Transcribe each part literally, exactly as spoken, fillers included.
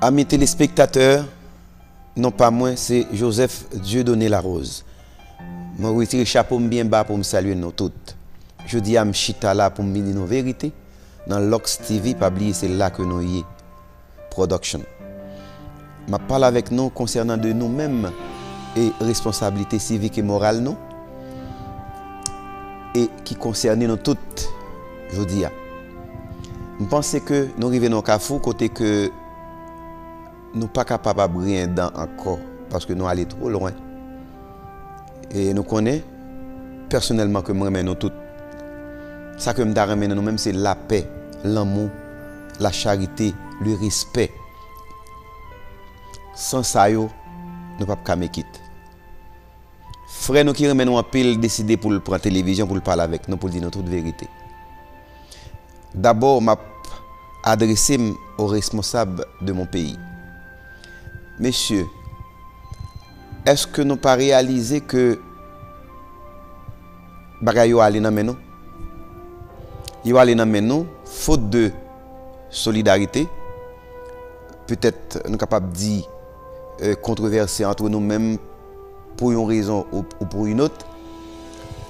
Ami telespektatè, non pa mwen se Joseph Dieudonné Larose. Mwen retire chapo m byen ba pou m salye nou tout. Jodi a m chita la pou m vin di nou verite. Nan Lòks T V, pa bliye se la ke nou ye. Production. M ap pale avèk nou konsènan de nou menm e responsablite sivik e moral nou e ki konsène nou tout jodi a. M panse ke nou rive nan yon kafou kote ke nou pa kapab ap griyen dan ankò paske nou ale two lwen. E nou konnen pèsonèlman ke m renmen nou tout. Sa ke m ta renmen nan nou menm se lapè, lanmou, lacharite, le respè. San sa yo, nou p ap ka make it. Frè nou ki renmen nou anpil deside pou l pran televizyon pou l pale avèk nou, pou l di nou tout verite. Dabò, m ap adrese m aux responsables de mon pays. Mesye, èske nou pa reyalize ke bagay yo ale nan men nou? Yo ale nan men nou, faute de solidarité, petèt nou kapab di, euh, controversé entre nous menm pou yon rezon ou, ou pou yon lòt.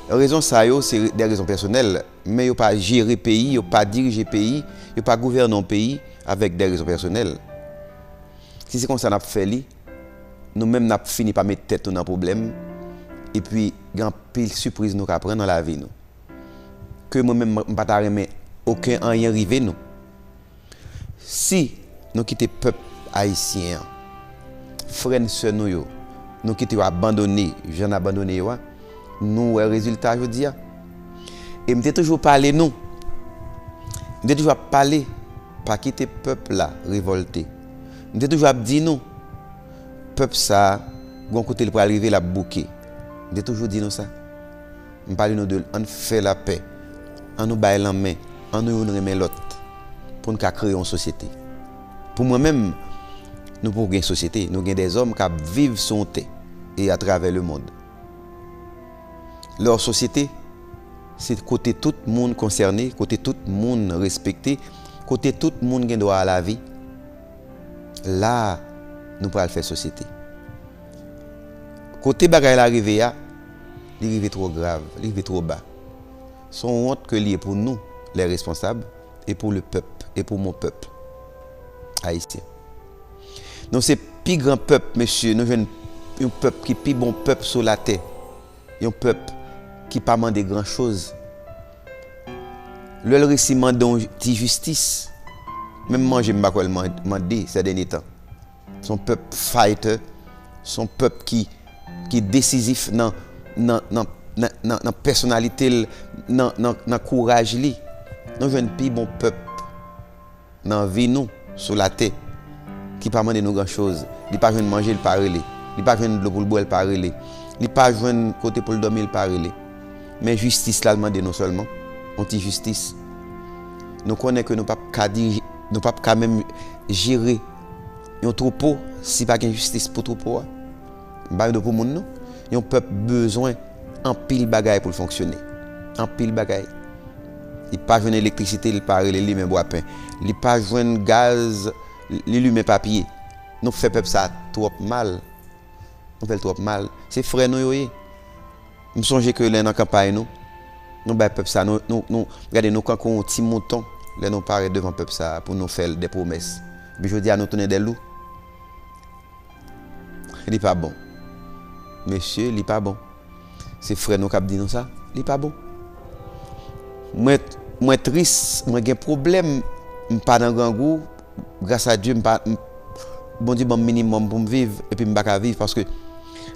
Rezon sa yo, se de rezon pèsonèl, men yo pa jere peyi, yo pa dirije peyi, yo pa gouvène yon peyi avèk de rezon pèsonèl. Si se konsa n ap fè li, nou menm n ap fini pa met tèt nou nan pwoblèm, epi gen anpil sipriz nou ka pran nan lavi nou. Ke mwen menm, m pa ta renmen okenn anyen rive nou. Si nou kite pèp ayisyen an, frè n sè nou yo, nou kite yo abandone, jan n abandone yo a, nou wè rezilta jodi a. E m te toujou pale nou. M te toujou ap pale, pa kite pèp la revòlte. M te toujou ap di nou, pèp sa a, gon kote l pral rive, l ap bouke. M te toujou di nou sa. M pale nou de l, ann fè lapè. Ann nou bay lanmen. Ann nou youn renmen lòt. Pou n ka kreye yon sosyete. Pou mwen menm, nou poko gen sosyete. Nou gen dèzòm k ap viv sou yon tè e atravè lemonn. Lè w sosyete, se kote tout moun konsène, kote tout moun respekte, kote tout moun gen dwa a lavi. La a, nou pral fè sosyete. Kote bagay la rive a, li rive twò grav, li rive twò ba. Se yon wont ke li ye pou nou, les responsables, e pou le pèp, e pou mon pèp ayisyen. Nou se pi gran pèp, mesye, nou jwenn yon pèp ki pi bon pèp sou latè, yon pèp ki pa mande gran choz. Lè l resi mande yon ti jistis, menm manje m pa kwè l man-, mande sè dènye tan. Se yon pèp fighter, se yon pèp ki, ki desizif nan, nan, nan, nan, nan, nan pèsonalite l, nan, nan, nan kouraj li. Nou jwenn pi bon pèp nan vi nou sou latè ki pa mande nou gran choz. Li pa jwenn manje, li pa rele. Li pa jwenn dlo pou l bwè, li pa rele. Li pa jwenn kote pou l dòmi, li pa rele. Men jistis la l mande nou sèlman, yon ti jistis. Nou konnen ke nou p ap ka dirije, nou p ap ka menm jere yon twoupo si pa gen jistis pou twoupo a. M pa mande pou moun non. Yon pèp bezwen anpil bagay pou l fonksyone. Anpil bagay. Li pa jwenn elektrisite, li pa rele, li limen bwapen. Li pa jwenn gaz, li limen papye. Nou fè pèp sa twòp mal. Nou fè l twòp mal. Se frè nou yo ye. M sonje ke lè nan kanpay nou, nou bay pèp sa, nou, nou, nou, gade, nou kankou yon ti mouton lè nou parèt devan pèp sa pou nou fè l de pwomès. Epi jodi a nou tounen de lou. Li pa bon. Mesye, li pa bon. Se frè nou k ap di nou sa, li pa bon. Mwen, mwen tris, mwen gen pwoblèm, m pa nan grangou, gras a Dye, m pa, m, Bondye ban m minimòm pou m viv, epi m pa ka viv, paske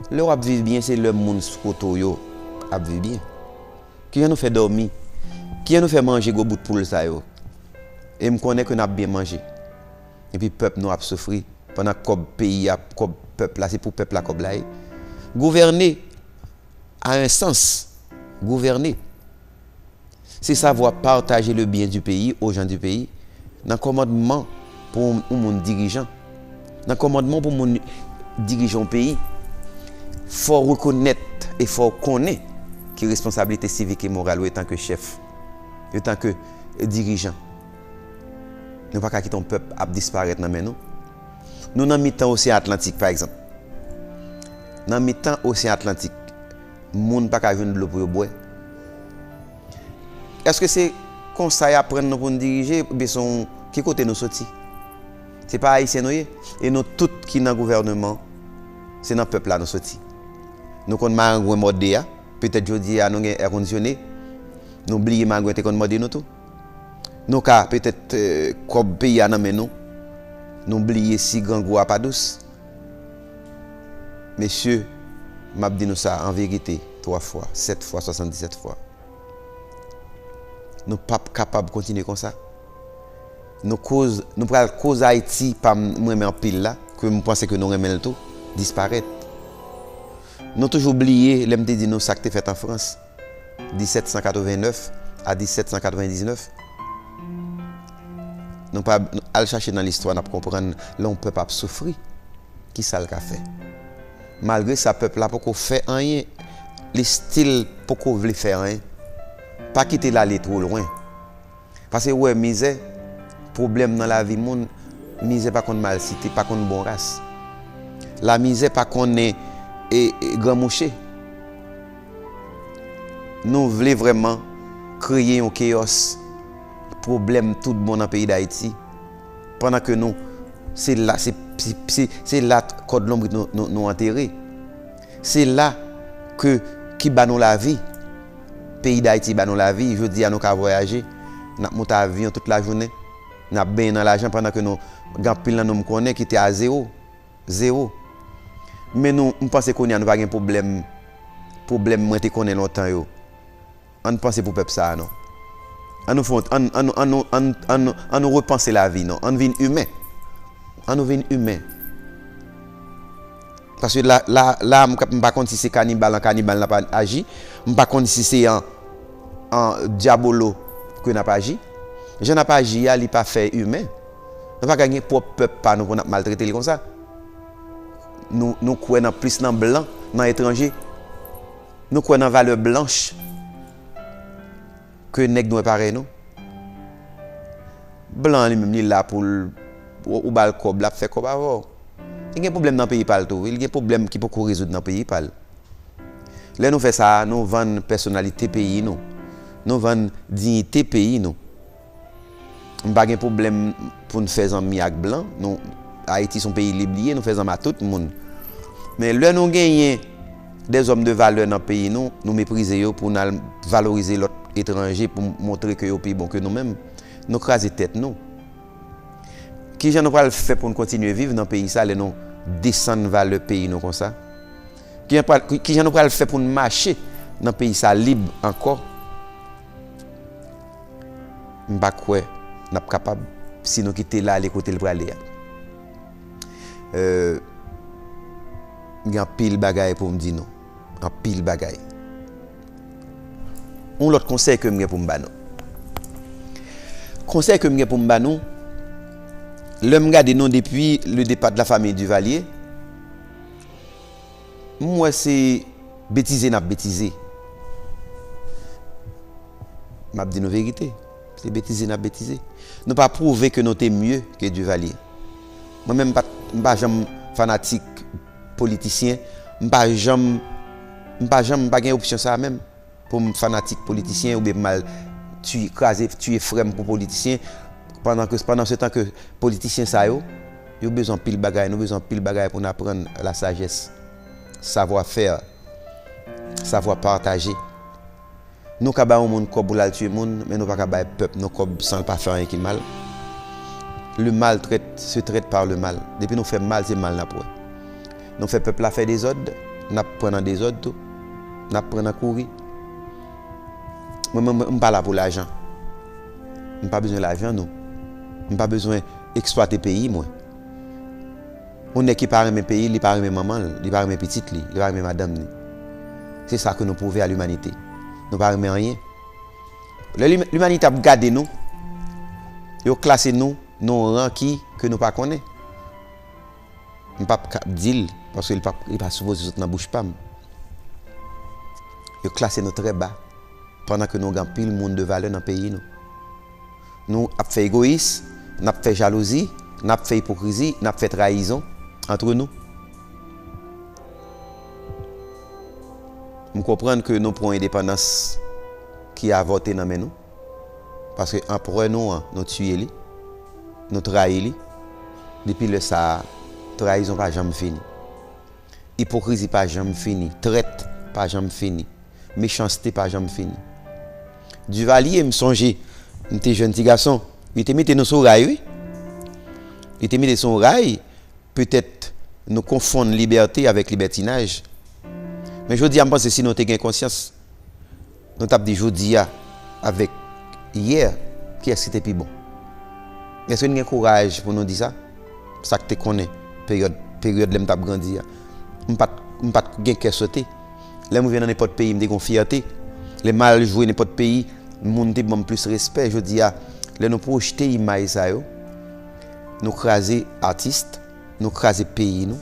lè w ap viv byen, se lè moun sou kote w yo ap viv byen. Kijan nou fè dòmi? Kijan nou fè manje gwo bout poul sa yo? E m konnen ke n ap byen manje. Epi pèp nou ap soufri. Pandan kòb peyi a, kòb pèp la, se pou pèp la kòb la ye. Gouvène, a en sans, gouvène, se savwa pataje le byen di peyi o jan di peyi. Nan kòmandman pou yon moun dirijan, nan kòmandman pou moun dirije yon peyi, fò w rekonèt e fò w konnen ki responsablite sivik e moral ou etanke chèf, etanke dirijan. Nou pa ka kite yon pèp ap disparèt nan men nou. Nou nan mitan Oseyan Atlantik, pa egzanp. Nan mitan Oseyan Atlantik, moun pa ka jwenn dlo pou yo bwè. Èske se konsa y aprann nou pou n dirije? Oubyen se yon, ki kote nou soti? Se pa Ayisyen nou ye? E nou tout ki nan gouvènman, se nan pèp la nou soti. Nou konn marengwen mòde a. Petèt jodi a nou gen èkondisyone. Nou bliye marengwen te konn mòde nou tou. Nou ka, petèt, eh, kòb peyi a nan men nou. Nou bliye si grangou a pa dous. Mesye, m ap di nou sa an verite, twa fwa, sèt fwa, swasanndisèt fwa. Nou p ap kapab kontinye konsa. Nou koz, nou pral koz Ayiti pa m, m renmen anpil la, ke m panse ke nou renmen l tou, disparèt. Nou toujou bliye lè m te di nou sa k te fèt an Frans, disèt san katrevennnèf a disèt san katrevendiznèf. Nou pa, al chache nan listwa, n ap konprann lè yon pèp ap soufri, ki sa l ka fè. Malgre sa, pèp la poko fè anyen, li still poko vle fè anyen. Pa kite l ale two lwen. Paske w wè mizè, pwoblèm nan lavi moun, mizè pa konn malsite, pa konn bon ras. Lamizè pa konnen, e, e, granmouche. Nou vle vrèman kreye yon keyòs, pwoblèm tout bon nan peyi Dayiti, pandan ke nou, se la, se, se, se, se la kòd lonbrit nou, nou, nou antere. Se la ke, ki ba nou lavi. Peyi Dayiti ba nou lavi. Jodi a, nou ka vwayaje. N ap monte avyon tout lajounen. N ap benyen nan lajan pandan ke nou, gen anpil nan nou m konnen ki te a zewo. Zewo. Men nou, m panse kounye a nou pa gen pwoblèm, pwoblèm mwen te konnen lontan yo. Ann panse pou pèp sa a non. Ann nou fè, ann, ann, ann, ann, ann, ann nou repanse lavi non. Ann vin imen. Ann nou vin imen. Paske la, la, la, m, m pa konn si se kanibal an kanibal n ap aji. M pa konn si se an, an dyabolo ke n ap aji. Jan n ap aji a, li pa fè imen. Nou pa ka gen pwòp pèp pa nou pou n ap maltrete l konsa. Nou, nou kwè nan plis nan blan, nan etranje. Nou kwè nan valè blanch ke nèg nwè parèy nou. Blan an li menm, li la pou l, ou, ou ba l kòb, l ap fè kòb avè w. Li gen pwoblèm nan peyi pa l tou, wi. Li gen pwoblèm ki poko rezoud nan peyi pa l. Lè nou fè sa, nou vann pèsonalite peyi nou. Nou vann diyite peyi nou. M pa gen pwoblèm pou n fè zanmi ak blan. Nou, Ayiti se yon peyi lib li ye, nou fè zanmi ak tout moun. Men lè nou genyen dèzòm de valè nan peyi nou, nou meprize yo pou n al valorize lòt etranje pou montre ke yo pi bon ke nou menm. Nou kraze tèt nou. Kijan nou pral fè pou n kontinye viv nan peyi sa lè nou desann valè peyi nou konsa? Kijan pral, ki, kijan nou pral fè pou n mache nan peyi sa lib ankò? M pa kwè n ap kapab si nou kite l ale kote l prale a. Euh, gen anpil bagay pou m di nou. Anpil bagay. Yon lòt konsèy ke m gen pou m ba nou. Konsèy ke m gen pou m ba nou, lè m gade nou depi le départ de la famille Duvalier, m wè se betize n ap betize. M ap di nou verite. Se betize n ap betize. Nou pa pwouve ke nou te mye ke Duvalier. Mwen menm, m pa, m pa janm fanatik politisyen. M pa janm, m pa janm, m pa gen opsyon sa a menm. Pou m fanatik politisyen oubyen pou m al tiye, kraze, tiye frè m pou politisyen. Pandan ke, pandan se tan ke politisyen sa yo, yo bezwen anpil bagay, nou bezwen anpil bagay pou n aprann la sajès, savwa fè, savwa pataje. Nou ka bay yon moun kòb pou l al tiye moun, men nou pa ka bay pèp nou kòb san l pa fè anyen ki mal. Le mal traite, se traite par le mal. Depi nou fè mal, se mal n ap wè. Nou fè pèp la fè dezòd, n ap pran nan dezòd tou. N ap pran nan kouri. Mwen, mwen, mwen, m pa la pou lajan. M pa bezwen lajan nou. M pa bezwen eksplwate peyi mwen. Yon nèg ki pa renmen peyi l, li pa renmen manman l, li pa renmen pitit li, li pa renmen madanm li. Se sa ke nou pwouve a limanite. Nou pa renmen anyen. Lè lim-, limanite ap gade nou, yo klase nou nan yon ran ki, ke nou pa konnen. M p ap ka di l, paske li p ap, li pa sipoze sot nan bouch pa m. Yo klase nou trè ba, pandan ke nou gen anpil moun de valè nan peyi nou. Nou ap fè egoyis, n ap fè jalouzi, N ap fè ipokrizi, n ap fè trayizon antre nou. M konprann ke nou pran yon endepandans ki avòte nan men nou. Paske anperè nou an, nou tiye li, nou trayi li. Depi lè sa a, trayizon pa janm fini. Ipokrizi pa janm fini. Trèt pa janm fini. Mechanste pa janm fini. Duvalier, m sonje, m te jèn ti gason, li te mete nou sou ray, wi. Li te mete sou ray, petèt nou konfonn libète avèk libètinaj. Men jodi a, m panse si nou te gen konsyans, nou t ap di jodi a avèk yè, kiyès ki te pi bon? Èske n gen kouraj pou nou di sa? Sa k te konnen peryòd, peryòd lè m t ap grandi a. M pa t, m pa t gen kè sote. Lè m rive nan nenpòt peyi, m te gen yon fyète. Lè m al jwe nenpòt peyi, moun te ban m plis respè. Jodi a, lè nou pwojte imaj sa yo, nou kraze atis, nou kraze peyi nou,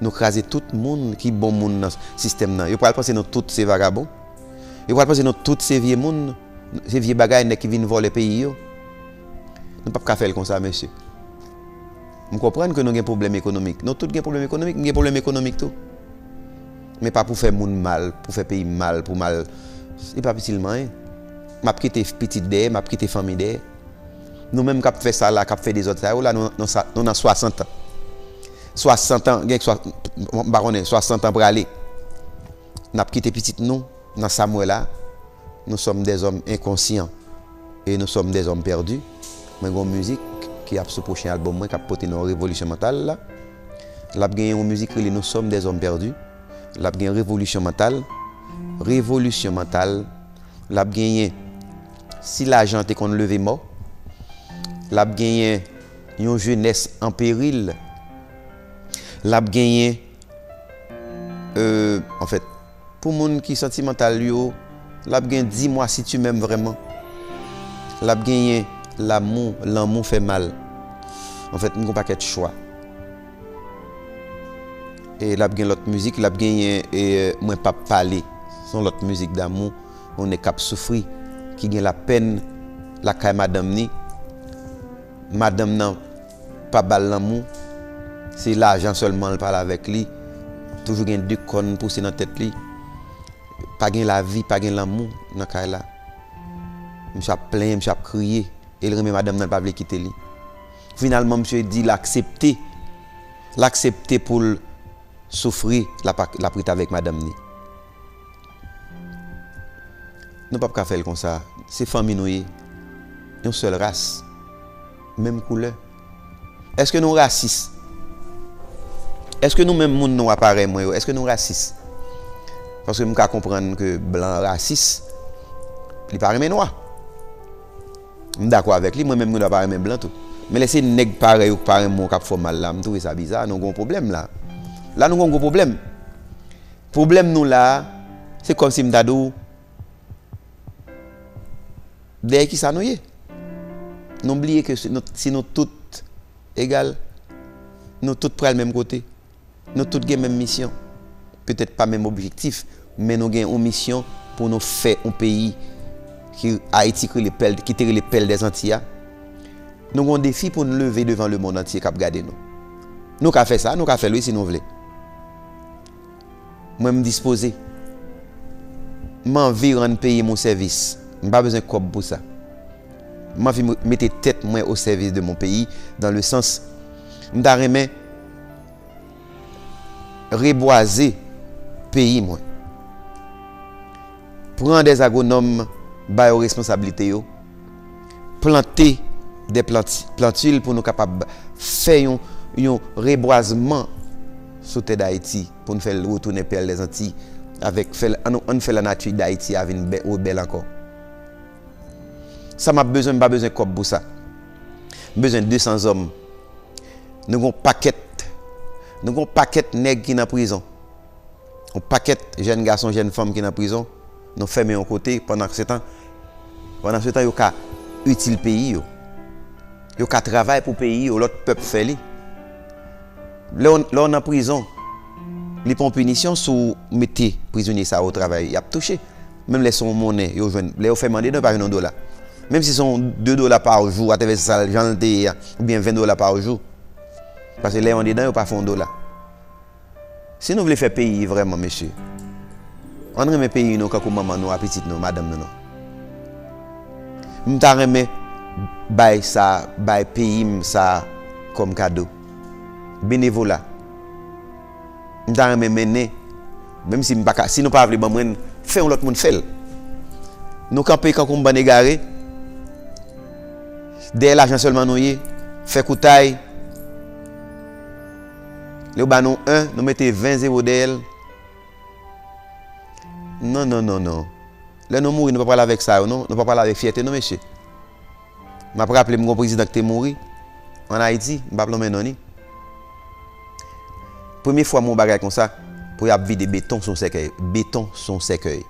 nou kraze tout moun ki bon moun nan sistèm nan. Yo pral panse nou tout se vagabon. Yo pral panse nou tout se vye moun, se vye bagay, nèg ki vin vòlè peyi yo. Nou p ap ka fè l konsa, mesye. M konprann ke nou gen pwoblèm ekonomik. Nou tout gen pwoblèm ekonomik, m gen pwoblèm ekonomik tou. Men pa pou fè moun mal, pou fè peyi m mal, pou mal. Se pa itil m anyen. M ap kite pitit dèyè, m ap kite fanmi dèyè. Nou menm k ap fè sa la, k ap fè dezòd sa yo la, nou, nou sa, nou nan swasant an. Swasant an, gen swa, m pa konnen, swasant an prale. N ap kite pitit nou nan sa m wè la. Nous sommes des hommes inconscients et nous sommes des hommes perdus. Mwen gen yon mizik ki ap sou pwochen albòm mwen k ap pote non Revolisyon Mantal la. L ap genyen yon mizik rele Nous sommes des hommes perdus. L ap gen Revolisyon Mantal. Revolisyon Mantal. L ap genyen Si lajan te konn leve mò. L ap genyen Yon jenès an peril. L ap genyen, euh, anfèt, pou moun ki santimantal yo, l ap gen Dis-moi si tu m'aimes vraiment. L ap genyen L'amour, lanmou fè mal. Anfèt, m gen yon pakèt chwa. E l ap gen lòt mizik, l ap genyen, e, Mwen p ap pale. Se yon lòt mizik damou, yon nèg k ap soufri, ki gen lapèn lakay madanm ni. Madanm nan pa ba l lanmou, se lajan sèlman l pale avèk li. Toujou gen de kòn pouse nan tèt li. Pa gen lavi, pa gen lanmou nan kay la. Misye ap plenyen, misye ap kriye. E l renmen madanm nan, l pa vle kite li. Finalman, misye di l aksepte. L aksepte pou l soufri, l ap, l ap ret avèk madanm ni. Nou p ap ka fè l konsa. Se fanmi nou ye. Yon sèl ras. Menm koulè. Èske nou rasis? Èske nou menm moun nwa parèy mwen yo, èske nou rasis? Paske m ka konprann ke blan rasis, li pa renmen nwa. M dakò avèk li, mwen menm m gen dwa pa renmen blan tou. Men lè se nèg parèy ou k pa renmen w k ap fè w mal la, m twouve sa biza, nou gen yon pwoblèm la. La nou gen yon gwo pwoblèm. Pwoblèm nou la, se kòmsi m ta di w, dèyè kisa nou ye? Nou bliye ke si nou, si nou tout egal, nou tout pral menm kote. Nou tout gen menm misyon. Petèt pa menm objektif, men nou gen yon misyon pou nou fè yon peyi ki Ayiti ki rele pèl, ki te rele pèl dèzanti a. Nou gen yon defi pou n leve devan lemonn antye k ap gade nou. Nou ka fè sa, nou ka fè l wi si nou vle. Mwen m dispoze. M anvi rann peyi m yon sèvis. M pa bezwen kòb pou sa. M anvi m-, mete tèt mwen au service de mon pays, dans le sens, m ta renmen rebwaze peyi mwen. Pran dè agwonòm, ba yo responsablite yo, plante dè planti-, plantil pou nou kapab fè yon, yon rebwazman sou tè Dayiti, pou n fè l retounen pèl dèzantiy, avèk fè l, ann, ann fè lanati Dayiti a vin bè-, rebèl ankò. Sa m ap bezwen, m pa bezwen kòb pou sa. M bezwen de san zòm. Nou gen yon pakèt, nou gen yon pakèt nèg ki nan prizon. Yon pakèt jèn gason, jèn fanm ki nan prizon. Nou fèmen yon kote pandan se tan, pandan se tan yo ka itil peyi yo. Yo ka travay pou peyi yo, lòt pèp fè li. Lè w, lè w nan prizon, li pa yon pinisyon si w mete prizonye sa yo travay, y ap touche. Menm lè se yon monnen yo jwenn, lè yo fèmen andedan, yo pa jwenn yon dola. Menm si se yon de dola pa jou, atravè sa, jan l te ye a, oubyen ven dola pa jou. Paske lè yo andedan, yo pa fè yon dola. Si nou vle fè peyi vrèman, mesye, ann renmen peyi nou kankou manman nou a, pitit nou, madanm nou, non. M ta renmen bay sa, bay peyi m sa kòm kado. Benevola. M ta renmen mennen, menm si m pa ka, si nou pa vle ban mwen, fè yon lòt moun fè l. Nou kanpe kankou yon bann egare, dèyè lajan sèlman nou ye, fè koutay. Lè yo ba nou en, nou mete ven zewo dèyè l. Non, non, non, non. Lè nou mouri, nou pa pral avèk sa yo, non. Nou pa pral avèk fyète, non, mesye. M ap raple m gon prezidan ki te mouri ann Ayiti, m p ap lonmen non li. Premye fwa m wè yon bagay konsa, pou y ap vide beton sou yon sèkèy. Beton sou yon sèkèy.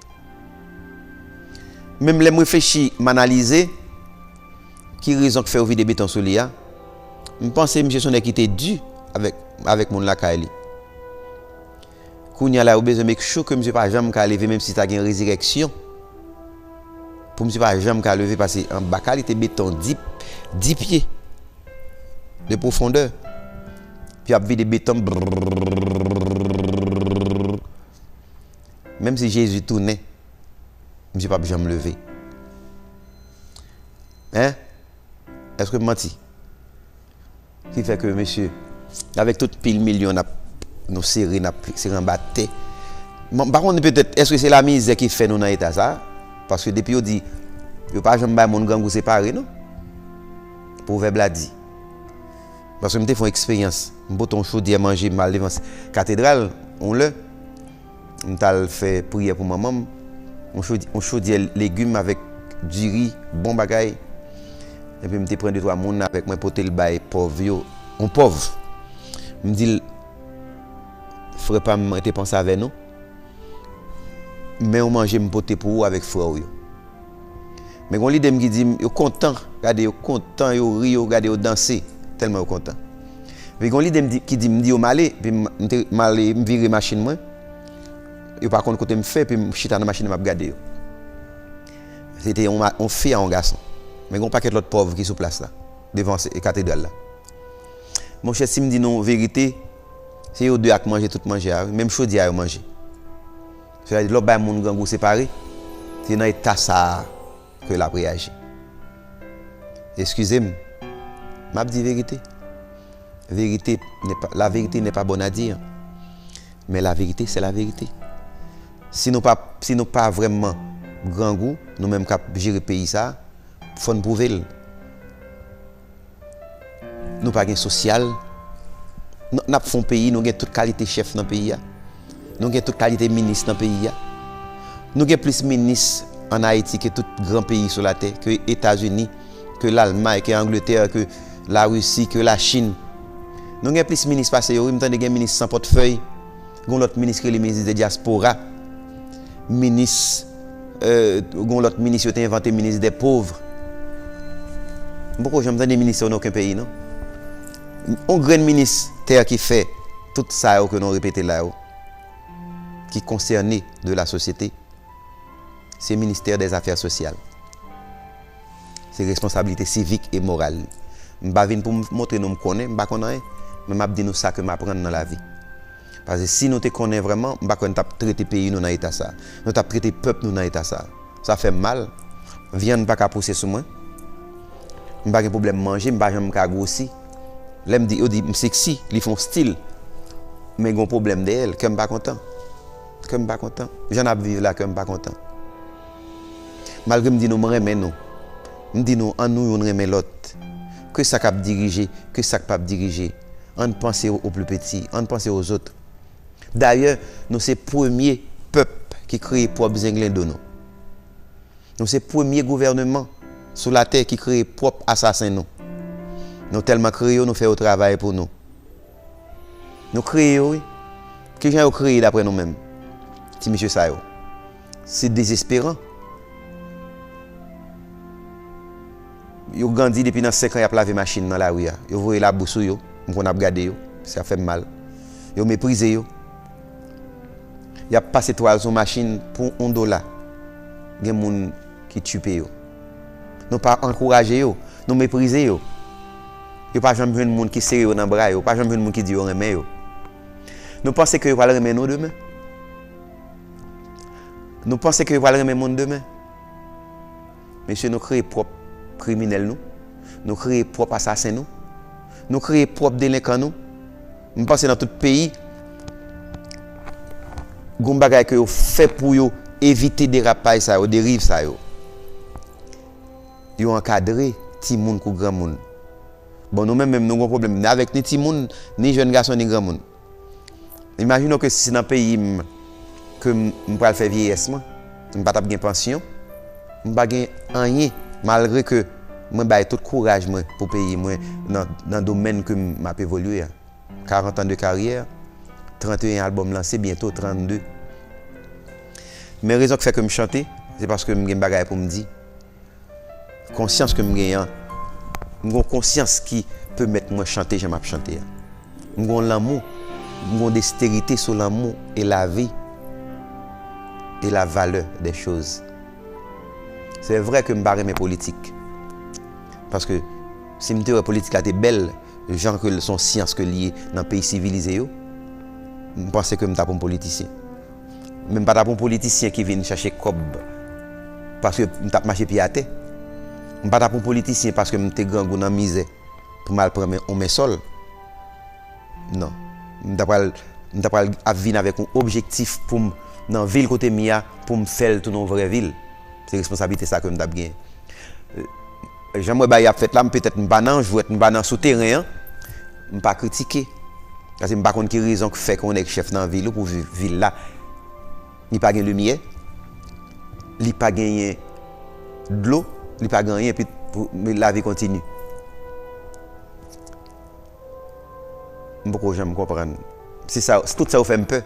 Menm lè m reflechi, m analize ki rezon k fè yo vide beton sou li a, m panse misye se yon nèg ki te di avèk, avèk moun lakay li. Kounye a la, yo bezwen make sure ke misye pa janm ka leve, menm si ta gen rezirèksyon. Pou misye pa janm ka leve, paske anba kalite beton dis, dis pye de pwofondè. Pi ap vide beton. Brrrr. Menm si Jezi tounen, misye p ap janm leve. Hein? Èske m manti? Ki fè ke, mesye, avèk tout pil milyon n ap, nou sere, n ap sere anba tè. M pa konnen, petèt, èske se lamizè ki fè nou nan eta sa a? Paske depi yo di, yo pa janm bay moun grangou separe, non. Pwovèb la di. Paske m te fè yon eksperyans. M pote yon chodyè manje, m al devan s-, katedral, yon lè. M t al fè priyè pou manman m. Yon chod-, yon chodyè legim avèk diri, bon bagay. Epi m te pran de twa moun avèk mwen, pote l bay pòv yo. Yon pòv. M di l, "Frè pa m, mwen te panse avè nou. Men yon manje m pote pou ou avèk frè w yo." Men gon lide m ki di m, yo kontan, gade yo kontan, yo ri, yo gade yo danse, tèlman yo kontan. Epi gon lide m di, ki di m, di yo m ale, epi m, m te, m ale, m vire machin mwen. Yo pa konn kote m fè, epi m chita nan machin nan, m ap gade yo. Se te yon ma-, yon fi a yon gason. Men gon pakèt lòt pòv ki sou plas la, devan se-, katedral la. Monchè, si m di nou verite, se yo de a k manje tout manje a, wi. Menm chodyè a yo manje. Sètadi, lè w bay moun grangou separe, se nan eta sa a ke l ap reyaji. Eskize m, m ap di verite. Vérité n'est pas, la vérité n'est pas bonne à dire. Mais la vérité, c'est la vérité. Si nou pa, si nou pa vrèman grangou, nou menm k ap jere peyi sa, fò n pwouve l. Nou pa gen sosyal. N, n ap fè yon peyi, nou gen tout kalite chèf nan peyi a. Nou gen tout kalite minis nan peyi a. Nou gen plis minis ann Ayiti ke tout gran peyi sou latè, ke Etazini, ke Lalmay, ke Angletè, ke Larisi, ke Lachin. Nou gen plis minis pase yo, wi, m tande gen minis san pòtfèy. Gen yon lòt minis ki rele minis de dyaspora. Minis, euh, gen yon lòt minis yo te envante, minis de pov. M poko janm tande minis sa yo nan okenn peyi, non. Yon grenn ministè ki fè tout sa yo ke nou repete la yo, ki konsène de la sosyete, se ministè dè zafè sosyal. Se responsablite sivik e moral li. M pa vin pou m montre nou m konnen, m pa konn anyen, men m ap di nou sa ke m aprann nan lavi. Paske si nou te konnen vrèman, m pa kwè n t ap trete peyi nou nan eta sa. Nou t ap trete pèp nou nan eta sa. Sa fè m mal. Vyann pa ka pouse sou mwen. M pa gen pwoblèm manje, m pa janm ka gwosi. Lè m di, yo di m seksi, li fè yon stil. Men gen yon pwoblèm dèyè l, kè m pa kontan. Kè m pa kontan. Jan n ap viv la, kè m pa kontan. Malgre m di nou m renmen nou. M di nou, ann nou youn renmen lòt. Ke sa k ap dirije, ke sa k p ap dirije. Ann panse aux plus petits, ann panse aux autres. Dayè, nou se premye pèp ki kreye pwòp zenglendo nou. Nou se premye gouvèneman sou latè ki kreye pwòp asasen nou. Nou tèlman kreye yo, nou fè yo travay pou nou. Nou kreye yo, wi. Kijan yo kreye daprè nou menm? Ti mesye sa yo. Se dezesperan. Yo grandi depi nan senk an, y ap lave machin nan lari a. Yo voye labou sou yo. M konn ap gade yo. Sa fè m mal. Yo meprize yo. Y ap pase twal sou machin pou yon dola. Gen moun ki tchipe yo. Nou pa ankouraje yo, nou meprize yo. Yo pa janm jwenn moun ki sere yo nan bra yo, yo pa janm jwenn moun ki di yo renmen yo. Nou panse ke yo pral renmen nou demen? Nou panse ke yo pral renmen moun demen? Mesye, nou kreye pwòp kriminèl nou. Nou kreye pwòp asasen nou. Nou kreye pwòp delenkan nou. M panse nan tout peyi, gon bagay ke yo fè pou yo evite derapaj sa yo, deriv sa yo. Yo ankadre timoun kou granmoun. Bon, nou menm menm, nou gon pwoblèm ni avèk ni timoun, ni jèn gason, ni granmoun. Imajine w ke si se nan peyi m ke m, m pral fè vyeyès mwen, m pa t ap gen pansyon, m pa gen anyen, malgre ke mwen bay tout kouraj mwen pou peyi mwen nan, nan domèn ke m, m ap evolye a. Karant an de karyè, trannteyen albòm lanse, byento trannde. Men rezon k fè ke m chante, se paske m gen bagay pou m di. Konsyans ke m genyen an, m gon konsyans ki pèmèt mwen chante jan m ap chante a. M gon lanmou, m gon desterite sou lanmou e lavi e la valeur des choses. Se vre ke m pa renmen politik. Paske si m te wè politik la te bèl, jan ke l se yon syans ke l ye nan peyi sivilize yo, m panse ke m t ap yon politisyen. Men m pa t ap yon politisyen ki vin chache kòb paske m t ap mache pye atè. M pa t ap yon politisyen paske m te grangou nan mizè pou m al pran men, yon men sòl. Non. M ta pral, m ta pral ap vin avèk yon objektif pou m, nan vil kote m ye a, pou m fè l tounen yon vrè vil. Se responsablite sa ke m t ap genyen. Jan m wè bagay ap fèt la, m petèt m pa nan jwèt, m pa nan sou teren an, m pa kritike. Paske m pa konn ki rezon k fè ke yon nèg chèf nan vil ou pou viv vil la. Li pa gen limyè, li pa genyen dlo, li pa gen anyen, epi pou, lavi kontinye. M poko janm konprann. Se sa, tout sa yo fè m pè.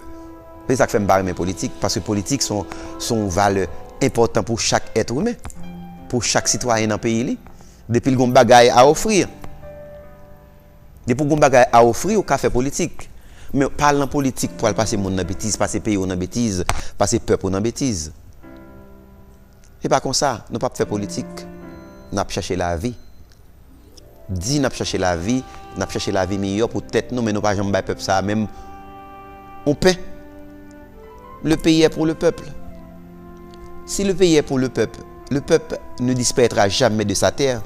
Se sa k fè m pa renmen politik, paske politik se yon, se yon valè enpòtan pou chak èt imen, pou chak sitwayen nan peyi li. Depi l gon bagay a ofri, depi w gon bagay a ofri, ou ka fè politik. Men pa al nan politik pou al pase moun nan betiz, pase peyi w nan betiz, pase pèp ou nan betiz. Se pa konsa, nou p ap fè politik. N ap chache lavi. Di n ap chache lavi, n ap chache lavi miyò pou tèt nou, men nou pa janm bay pèp sa a menm yon pen. Le pays est pour le peuple. Si le pays est pour le peuple, le peuple ne disparaîtra jamais de sa terre.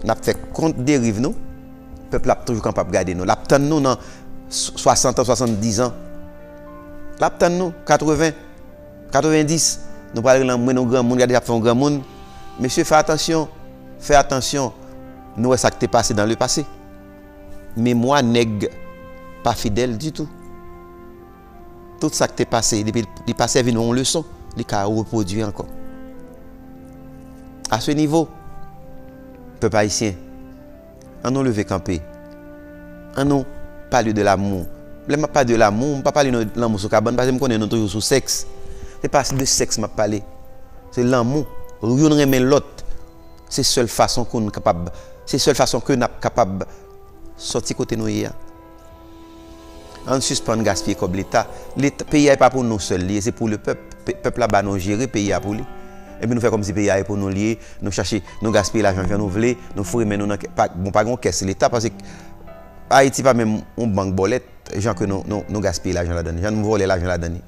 N ap fè kont deriv nou, pèp la ap toujou kapab gade nou. L ap tann nou nan swasantan, swasanndizan. L ap tann nou, katreven. Katrevendis, nou pral rele anmwe nou granmoun, gade y ap fè yon granmoun. Mesye, fè atansyon, fè atansyon. Nou wè sa k te pase dans le passé. Memwa nèg pa fidèl ditou. Tout sa k te pase, depi li pa sèvi nou yon leson, li ka repwodui ankò. A se nivo, pèp ayisyen, Ann nou leve kanpe. Ann nou pale de lanmou. Lè m ap pale de lanmou, m pa pale nou lanmou sou kabann, paske m konnen nou toujou sou sèks. Se pa de sèks m ap pale. Se lanmou. Youn renmen lòt. Se sèl fason ke n kapab, se sèl fason ke n ap kapab sòti kote nou ye a. Ann sispann gaspiye kòb Leta. Leta, peyi a e pa pou nou sèl li ye, se pou le pèp. Pe-, pèp la ba nou jere peyi a pou li. Epi nou fè kòmsi peyi a e pou nou li ye, nou chache, nou gaspiye lajan jan nou vle, nou foure men nou nan kè-, pa, bon, pa gen kès Leta, paske Ayiti pa menm yon bank bòlèt, jan ke nou, nou, nou gaspiye lajan ladan li, jan nou vòlè lajan ladan li.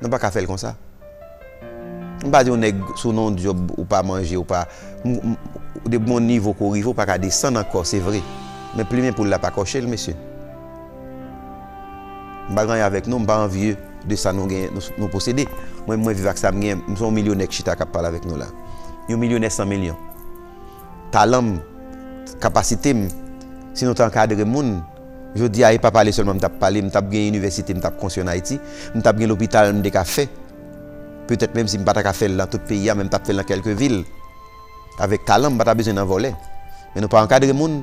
Nou pa ka fè l konsa. M pa di yon nèg sou non djòb ou pa manje, ou pa, m, m, depi yon nivo ke w rive, ou pa ka desann ankò, se vre. Men plimen poul la pa kòche l, mesye. M pa gen anyen avèk nou, m pa anvye de sa nou gen, nou, nou posede. Mwen, mwen viv ak sa m gen, m se yon milyonè k chita k ap pale avèk nou la. Yon milyonè san milyon. Talan m, kapasite m, si nou te ankadre moun, jodi a, e pa pale sèlman m t ap pale, m t ap gen inivèsite, m t ap konstwi ann Ayiti, m t ap gen lopital m te ka fè. Petèt menm si m pa ta ka fè l nan tout peyi a, men m t ap fè l nan kèlke vil. Avèk talan, m pa ta bezwen nan vòlè. Men nou pa ankadre moun.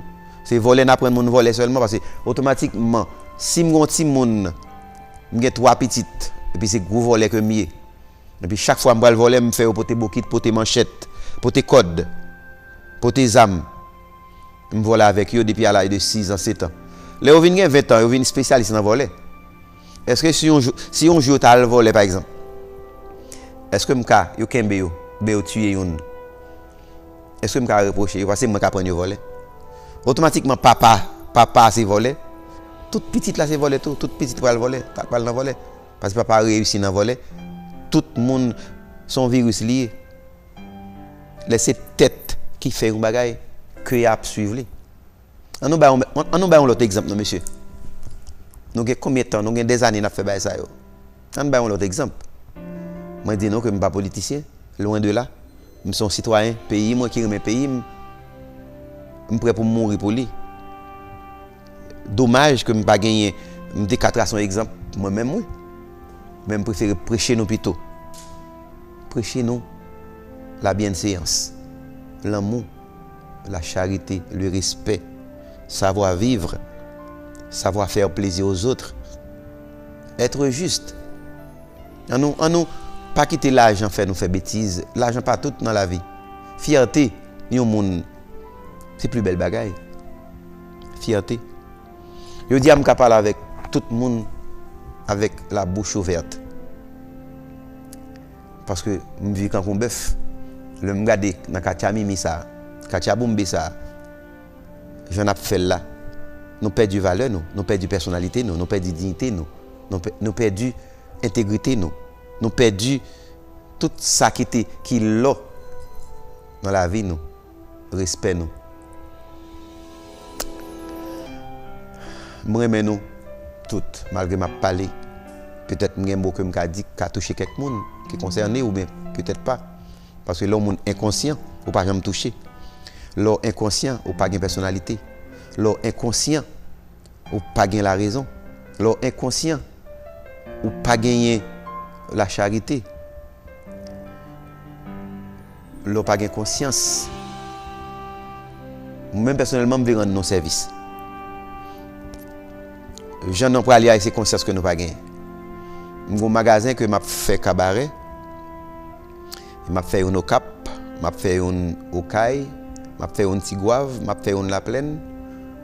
Se vòlè n aprann moun vòlè sèlman, paske otomatikman, si m gen yon timoun, m gen twa pitit, epi se gwo vòlè ke m ye. Epi chak fwa m pral vòlè, m fè yo pote bokit, pote manchèt, pote kòd, pote zam. M vòlè avèk yo depi a laj de sis an, sèt an. Lè yo vin gen ven an, yo vin espesyalis nan vòlè. Èske si yon jou, si yon jou yo ta al vòlè, pa egzanp, èske m ka, yo kenbe yo, oubyen yo tiye youn, èske m ka repwoche yo? Paske se mwen k aprann yo vòlè. Otomatikman, papa, papa a se vòlè. Tout pitit la se vòlè tou. Tout pitit pral vòlè, pral nan vòlè. Paske papa a reyisi nan vòlè. Tout moun se yon viris li ye. Lè se tèt ki fè yon bagay, ke a ap swiv li. Ann nou bay yon, ann nou bay yon lòt egzanp non, mesye. Nou gen konbyen tan, nou gen dèzane n ap fè bagay sa yo. Ann bay yon lòt egzanp. Mwen di nou ke m pa politisyen, lwen de la. M se yon sitwayen peyi mwen ki renmen peyi m. M prè pou m mouri pou li. Domaj ke m pa genyen, m te ka trase yon egzanp mwen menm, wi. Men m prefere preche nou pito. Preche nou la bienséance, lanmou, la charité, le respect, savoir vivre, savoir faire plaisir aux autres, être juste. Ann nou, ann nou pa kite lajan fè nou fè betiz. Lajan pa tout nan lavi. Fyète yon moun se pli bèl bagay. Fyète. Jodi a m ka pale avèk tout moun avèk la bouch ouvèt. Paske m viv kankou yon bèf. Lè m gade nan katya mimi sa, katya boumbe sa, jan n ap fè l la, nou pèdi valè nou, nou pèdi pèsonalite nou, nou pèdi diyite nou, nou pè-, nou pèdi entegrite nou, nou pèdi tout sa ki te, ki lò nan lavi nou, respè nou. M renmen nou tout, malgre m ap pale. Petèt m gen mo ke m ka di k ka touche kèk moun ki konsène oubyen petèt pa. Paske lè yon moun enkonsyan, ou pa janm touche. Lè w enkonsyan, ou pa gen pèsonalite. Lè w enkonsyan, ou pa gen larezon. Lè w enkonsyan, ou pa genyen lacharite. Lè w pa gen konsyans. Mwen menm pèsonèlman, m vle rann nou sèvis. Jan nou prale a, se konsyans ke nou pa genyen. M gen yon magazen ke m ap fè Kabarè. M ap fè youn Okap, m ap fè youn Okay, m ap fè youn Tigwav, m ap fè youn Laplèn,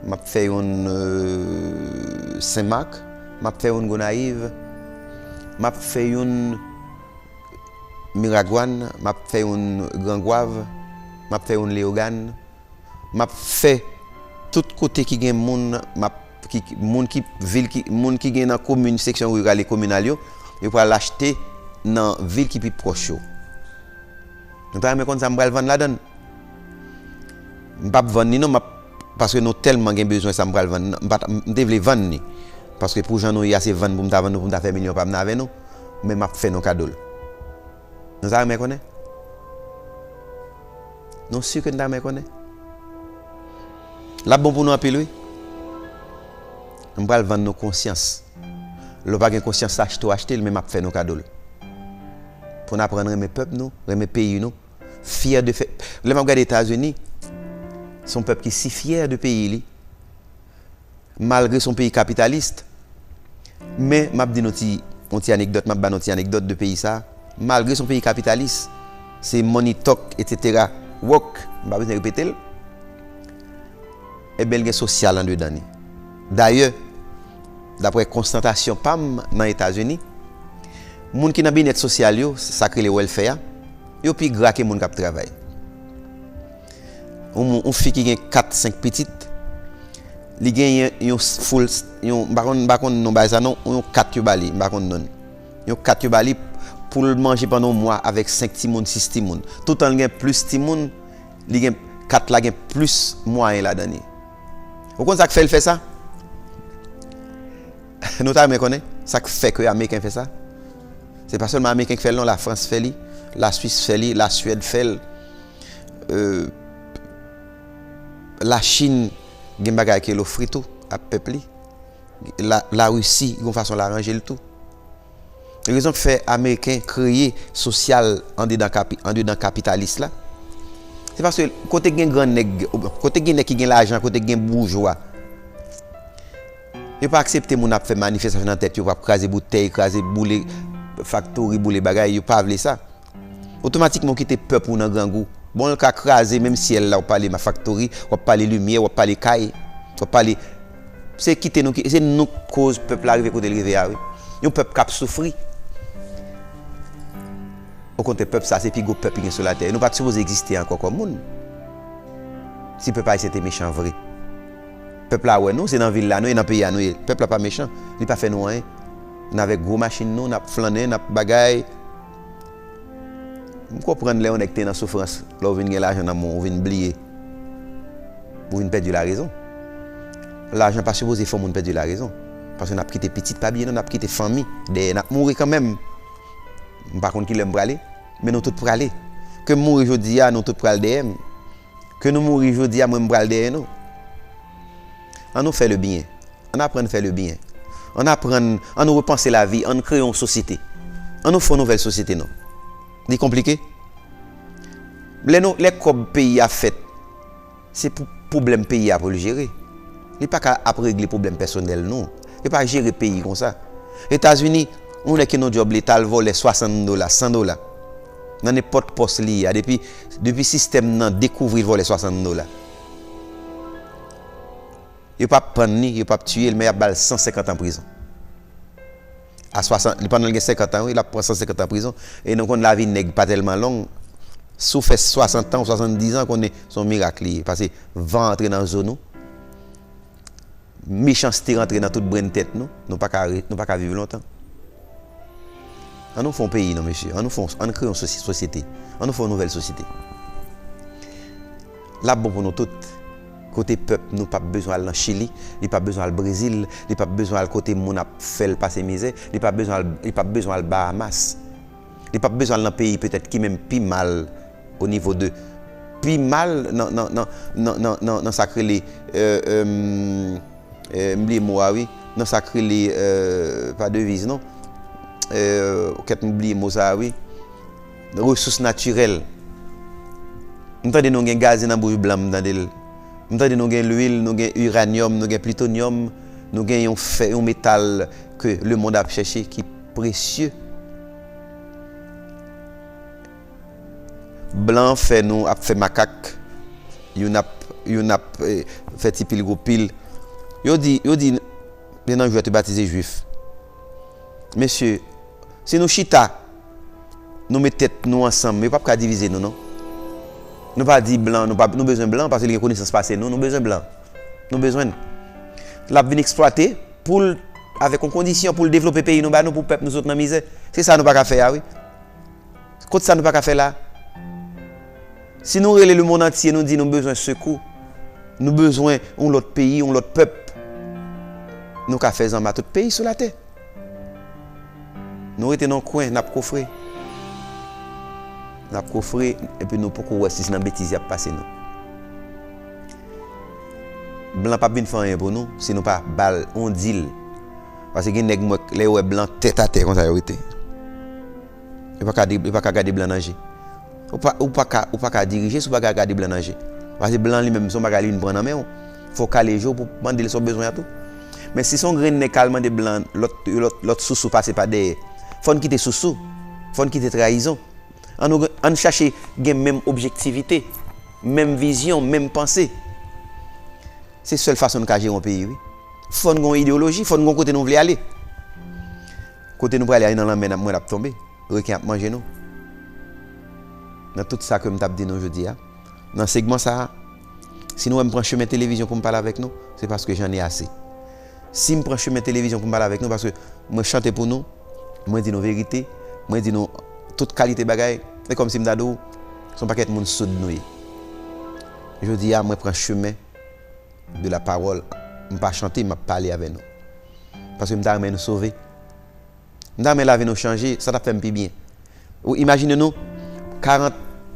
m ap fè youn, euh, Senmak, m ap fè youn Gonayiv, m ap fè youn Miragwàn, m ap fè youn Grangwav, m ap fè youn Leyogàn. M ap fè tout kote ki gen moun, m ap, ki, ki, moun ki, vil ki, moun ki gen nan komin, seksyon riral e kominal yo, yo pral achte nan vil ki pi pwòch yo. Nou ta renmen konn sa m pral vann ladan l. M p ap vann li non, m ap, paske nou tèlman gen bezwen sa m pral vann nan. M pa t, m te vle vann li. Paske pou jan nou ye a, se vann pou m ta vann nou, pou m ta fè milyon pa m nan avè nou. Men m ap fè nou kado l. Nou ta renmen konnen? Nou si ke n ta renmen konnen? L ap bon pou nou anpil, wi. M pral vann nou konsyans. Lè w pa gen konsyans, achte w achte l, men m ap fè nou kado l. Pou n aprann renmen pèp nou, renmen peyi nou. Fyè de fè, lè m ap gade Etazini, se yon pèp ki si fyè de peyi li. Malgre se yon peyi kapitalis, men m ap di nou ti, yon ti anekdòt, m ap ba nou ti anekdòt de peyi sa a. Malgre se yon peyi kapitalis, se money talk, etsetera, work, m pa bezwen repete l. Ebyen, l gen sosyal andedan li. Dayè, daprè konstatasyon pa m nan Etazini, moun ki nan byennèt sosyal yo, sa k rele welfare a, yo pi gra ke moun k ap travay. Yon moun, yon fi ki gen kat, senk pitit, li genyen yon full, yon, m pa konn, m pa konn non bagay sa non, yon kat yo ba li, m pa konn non l. Yon kat yo ba li pou l manje pandan yon mwa avèk senk timoun, sis timoun. Toutan l gen plis timoun, li gen, kat la gen plis mwayen ladan li. Ou konn sa k fè l fè sa? Nou ta renmen konnen sa k fè ke Ameriken fè sa? Se pa sèlman Ameriken k fè l non, Lafrans fè li, Laswis fè li, Laswèd fè l, euh, Lachin gen bagay ke l ofri tou ak pèp li. La, Larisi gen yon fason l aranje l tou. Rezon k fè Ameriken kreye sosyal andedan kapi-, andedan kapitalis la, se paske kote k gen gran nèg, kote k gen nèg ki gen lajan, kote k gen boujwa, yo pa aksepte moun ap fè manifestasyon nan tèt yo, ap kraze boutèy, kraze, boule faktori, boule bagay, yo pa vle sa. Otomatikman, ou kite pèp ou nan grangou. Bon, l ka kraze menm syèl la, w ap pale ma-, faktori, w ap pale limyè, w ap pale kay, w ap pale. Se kite nou ki, se nou k koz pèp la rive kote l rive a, wi. Yon pèp k ap soufri. Ou Kontè pèp sa, se pi gwo pèp ki gen sou latè. Nou pa t sipoze egziste ankò kòm moun. Si pèp ayisyen te mechan vre. Pèp la wè nou, se nan vil la nou ye, nan peyi a nou ye. Pèp la pa mechan, li pa fè nou anyen. N avèk gwo machin nou, n ap flannen, n ap bagay. M konprann lè yon nèg te nan soufrans, lè w vin gen lajan nan men w, ou vin bliye. Ou vin pèdi larezon. Lajan pa sipoze fè yon moun pèdi larezon. Paske n ap kite pitit pa byen nou, n ap kite fanmi dèyè, n ap mouri kanmenm. M pa konn kilè m prale, men nou tout prale. Ke m mouri jodi a, nou tout pral dèyè m. Ke nou mouri jodi a, mwen m pral dèyè nou. An nou fè le byen. Ann aprann fè le byen. Ann aprann, ann repanse lavi, ann kreye yon sosyete. Ann nou fè yon nouvèl sosyete non. Li konplike. Lè nou, lè kòb peyi a fèt, se pou pwoblèm peyi a pou l jere. Li pa ka ap regle pwoblèm pèsonèl nou. Yo pa jere peyi konsa. Etazini, yon nèg ki nan djòb leta, l vòlè swasant dola, san dola. Nan nenpòt pòs li ye a, depi, depi sistèm nan dekouvri l vòlè swasant dola. Yo p ap pann li, yo p ap tiye l, men y ap ba l san senkant an prizon. A swasant, li pandan l gen senkant an, wi, l ap pran san senkant an prizon. E nou konn lavi nèg pa tèlman long. Si w fè swasant an ou swasanndiz an, konnen se yon mirak li ye. Paske van antre nan zo nou. Mechanste rantre nan tout brenn tèt nou. Nou pa ka re-, nou pa ka viv lontan. An nou fè yon peyi non, mesye. An nou fè yon, ann kreye yon sosi-, sosyete. An nou fè yon nouvèl sosyete. L ap bon pou nou tout. Kote pèp nou p ap bezwen al nan Chili, li p ap bezwen al Brezil, li p ap bezwen al kote moun ap fè l pase mizè, li p ap bezwen al, li p ap bezwen al Bahamas. Li p ap bezwen al nan peyi petèt ki menm pi mal o nivo de, pi mal nan, nan, nan, nan, nan, nan, nan sa k rele, euh, euh, euh, m bliye mo a wi, nan sa k rele, euh, pa deviz non, euh, kèt m bliye mo sa a wi, resous natirèl. M tande nou gen gaz nan bouch blan, m tande l. M tande nou gen lwil, nou gen iranyòm, nou gen plitonyòm, nou gen yon fè, yon metal ke lemonn ap chèche ki presye. Blan fè nou ap fè makak, youn ap, youn ap, eh, fè ti pil gwo pil. Yo di, yo di, se nan jwèt yo batize jwif. Mesye, si nou chita, nou met tèt nou ansanm, yo p ap ka divize nou, non. Nou pa di blan, nou pa, nou bezwen blan, paske li gen konesans pase nou, nou bezwen blan. Nou bezwen l. L ap vin eksplwate pou l, avèk yon kondisyon pou l devlope peyi nou ba nou, pou pèp nou sot nan mizè. Se sa nou pa ka fè a, wi. Kot sa nou pa ka fè la? Si nou rele lemonn antye, nou di nou bezwen sekou, nou bezwen yon lòt peyi, yon lòt pèp, nou ka fè zanma tout peyi sou latè. Nou rete nan kwen, n ap kofre. N ap kofre, epi nou poko wè si se nan betiz y ap pase nou. Blan p ap vin fè anyen pou nou si nou pa ba l yon dil. Paske gen nèg m wè, lè yo wè blan tèt atè konsa yo rete. Yo pa ka, yo pa ka gade blan nan je. Ou pa, ou pa ka, ou pa ka dirije si w pa ka gade blan nan je. Paske blan li menm, se yon bagay li vin pran nan men w. Fò w kale je w pou mande l sa w bezwen an tou. Men si se yon grenn nèg k al mande blan lòt, lòt, lòt sousou pase pa dèyè, fò n kite sousou. Fò n kite trayizon. Ann, ann chache gen menm objektivite, menm vizyon, menm panse. Se sèl fason n ka jere yon peyi, wi. Fò n gen yon ideyoloji, fò n gen yon kote nou vle ale. Kote nou prale a, nan lanmè n ap, mwen ap tonbe. Reken ap manje nou. Nan tout sa ke m t ap di nou jodi a, nan segman sa a, si nou wè m pran chemen televizyon pou m pale avèk nou, se paske j'en ai assez. Si m pran chemen televizyon pou m pale avèk nou, paske mwen chante pou nou, mwen di nou verite, mwen di nou tout kalite bagay, e kòmsi m ta di w, se yon pakèt moun soud nou ye. Jodi a, mwen pran chemen de la parole, m pa chante, m ap pale avè nou. Paske m ta renmen nou sove. M ta renmen lavi nou chanje, sa t ap fè m pi byen. Ou imajine nou, karant,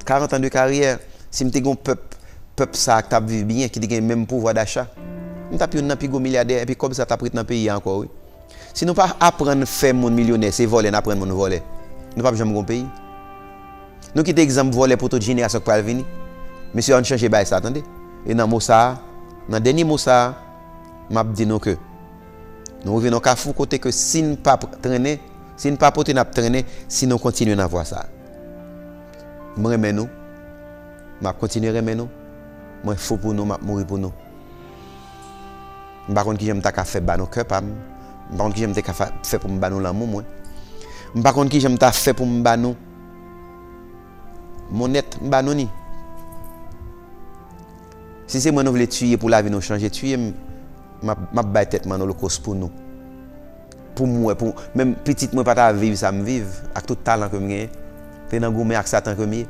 karant an de karyè, si m te gen yon pèp, pèp sa a k t ap viv byen, ki te gen menm pouvwa dacha, m t ap youn nan pi gwo milyadè, epi kòb sa t ap ret nan peyi a ankò, wi. Si nou pa aprann fè moun milyonè, se vòlè n aprann moun vòlè, nou p ap janm gen yon peyi. Nou kite egzanp vòlè pou tout jenerasyon k pral vini. Mesye, ann chanje bagay sa, tande. E nan mo sa a, nan dènye mo sa a, m ap di nou ke nou rive nan yon kafou kote ke si n pa pr-, trennen, si n pa pote, n ap trennen, si nou kontinye nan vwa sa a. M renmen nou. M ap kontinye renmen nou. Mwen fou pou nou, m ap mouri pou nou. M pa konn kijan m ta ka fè ba nou kè pa m. M pa konn kijan m te ka fa-, fè pou m ba nou lanmou mwen. M pa konn kijan m ta fè pou m ba nou Mon èt, m ba nou ni. Si se mwen nou vle tiye pou lavi nou chanje, tiye m, m ap, m ap bay tèt mwen an olokòs pou nou. Pou mwen, pou menm pitit mwen pa ta viv sa m viv, ak tout talan ke m genyen, te nan goumen ak Satan ke m ye.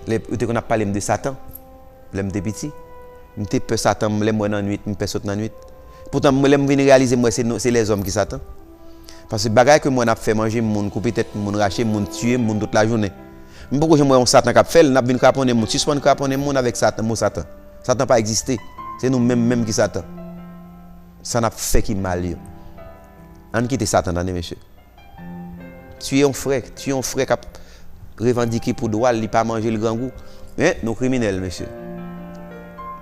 Lè, yo te konn ap pale m de Satan, lè m te piti. M te pè Satan, lè m wè nan nwit, m pè sot nan nwit. Poutan, mwen, lè m vin reyalize, m wè se nou, se lèzòm ki Satan. Paske bagay ke m wè n ap fè, manje moun, koupe tèt moun, rache moun, tiye moun tout lajounen. M poko janm wè yon Satan k ap fè l, n ap vin kraponnen moun, sispann kraponnen moun avèk Satan, mo Satan. Satan pa egziste. Se nou menm menm ki Satan. Sa n ap fè ki mal yo. Ann kite Satan, tande, mesye. Tiye yon frè, tiye yon frè k ap revandike pou dwa l, li pa manje l grangou. Men, nou kriminèl, mesye.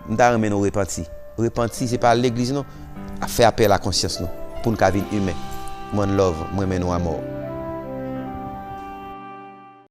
M ta renmen nou repanti. Repanti, se pa legliz, non. Fè apèl a konsyans nou, pou n ka vin imen. One love, mwen renmen nou anmò.